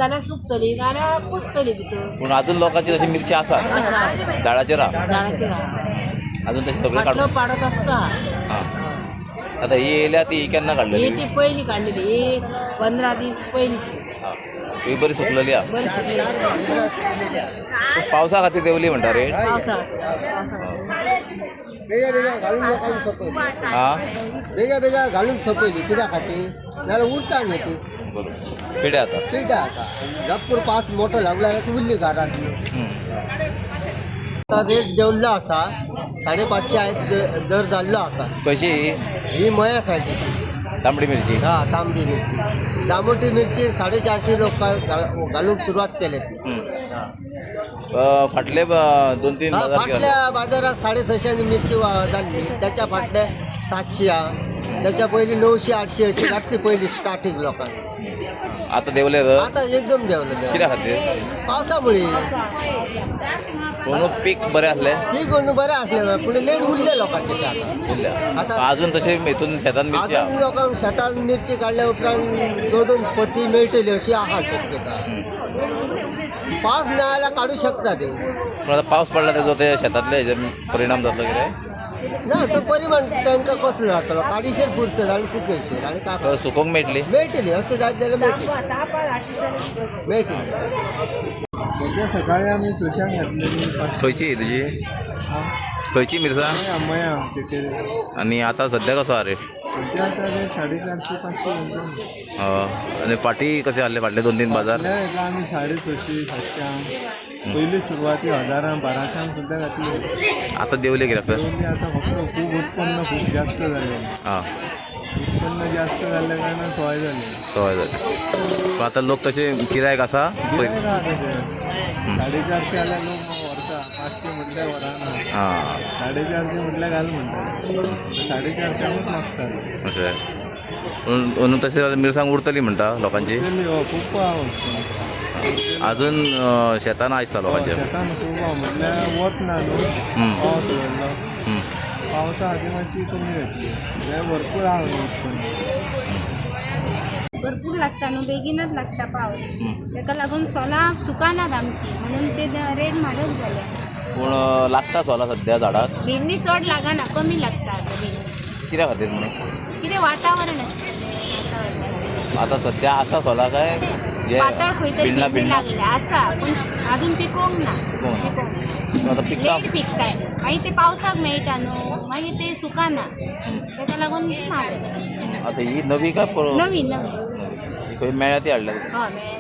जाल्यार सुकतली, नाल्यार कुसतली भितर. पूण अजून लोकांची तशी मिरची आसा झाडाचेर आहा. झाडाचेर आहा. अजून तशी सगळी फाटलो काडून पाडत आसता. हां, आता ही येयल्या ती ही केन्ना ही काडलेली? ती पयली काडलेली, ही 15 दीस पयलीची. हां, ही बरी सुकलेली आहा. बरी सुकली. पूण पावसा खातीर देंवली म्हणटा रेट. पावसाक, पावसाक. बेगा बेगा घालून लोकांक सोंपयली. हां. बेगा बेगा घालून सोंपयली कित्या खातीर, नाल्यार उरता न्हू ती. बरोबर, पिड्या आता. पिड्ड्या आता जपूर पावस मोठो लागलो जाल्यार ती उरली घरात. आतां रेट देंवल्लो आसा, 550 आयज दर जाल्लो आसा. कशी ही? ही मया सायडीची. तांबडी मिरची. हा, तांबडी मिरची. जांबोटी मिरची 450 लोकांक घालूंक सुरवात केल्या ती. फाटले 2-3 हा, बाजार केला. फाटल्या बाजारात 650 मिरची जाल्ली, त्याच्या फाटल्या 700, त्याच्या पयली 900, 800 अशी घातली पयली स्टार्टींग लोकांनी. आता देंवले तर? आता एकदम देंवलं. कित्या खातीर? पावसामुळे. पूण पीक बरें आसलें. पीक अंदू बरें आसलें, पूण लेट उरले लोकांचे ते आता. उरल्या. आता- अजून तशें हितून शेतान मिरची अजून आहा. लोकांक शेतान मिरची काडल्या उपरांत दोन दोन पती मेळटली अशी आहा शक्यता. पावस ना जाल्यार काडूं शकता ते. पूण आतां पावस पडला तेजो ते शेतांतले हेजेर परिणाम जातलो कितें? ना, तो परिमाण तांकां कसलो जातलो? काडीशेर पुरता जाल्यार सुकयशेर आनी काय? तर सुकोवंक मेळटली. मेळटली, अशें जायत जाल्यार मेळटली, मेळटली. सध्या सकाळी आमी सुशांक घातलेली 500. खंयची ही तुजी? खंयची मिरसांग? मया, मया चिकेरी. आनी आतां सद्या कसो आहा रेट? सध्या आता रेट 450, 500 घालता. आनी फाटीं कशें आहले, फाटले 2-3 बाजार? फाटल्या हेका आमी 650, 700, पयली सुरवाती हजारां, 1200 सुद्दां घातली. आतां देंवले कित्याक तर? पयली आता फक्त खूब उत्पन्न खूब जास्त जालें. आं. उत्पन्न जास्त जाल्ल्या कारणान सवाय जालें. सवाय जालें, पूण आतां लोक तशे गिरायक आसा पयलीं? गिरायक आहा तशें. 450 जाल्यार लोक व्हरता, 500 म्हटल्यार व्हरना. आं. 450 म्हटल्यार घाल म्हणटा, 450कूच मागता. अशें, पूण अंदू तशें जाल्यार मिरसांग उरतली म्हणटा लोकांची? केली हो, खूब आहा उत्पन्न. अजून शेतान आसता लोकांच्या. शेतान खूब आहा, म्हटल्यार वत ना न्हू, पावस पडलो. पावसा खातीर मातशी कमी जातली, जाल्यार भरपूर आहा न्हू उत्पन्न. भरपूर लागता न्हू, बेगीनच लागता पावस, ताका लागून सोलां सुकनात आमची, म्हणून ते रेट म्हारग जाले. पूण लागता सोलां सद्या झाडाक? भेंडी चड लागना, कमी लागता आतां भेंडी. कित्या खातीर म्हणून? कितें वातावरण आसता तें, वातावरण. आतां सद्या आसा सोलां काय हे? पातळ खंय तरी बिण्णां? भेंडी बिण्णां लागले आसा, पूण अजून पिकोवंक ना. पिकोवंक ना. पिकोवंक ना. पूण आतां पिकता. लेट पिकताय, मागीर ते पावसाक मेळटा न्हू, मागीर ते सुकना, ताका लागून ते म्हारग. आतां ही नवी काय नवी, नवी. ही खंय मेळ्ळ्या ती हाडल्या? हय, मेळ्ळी.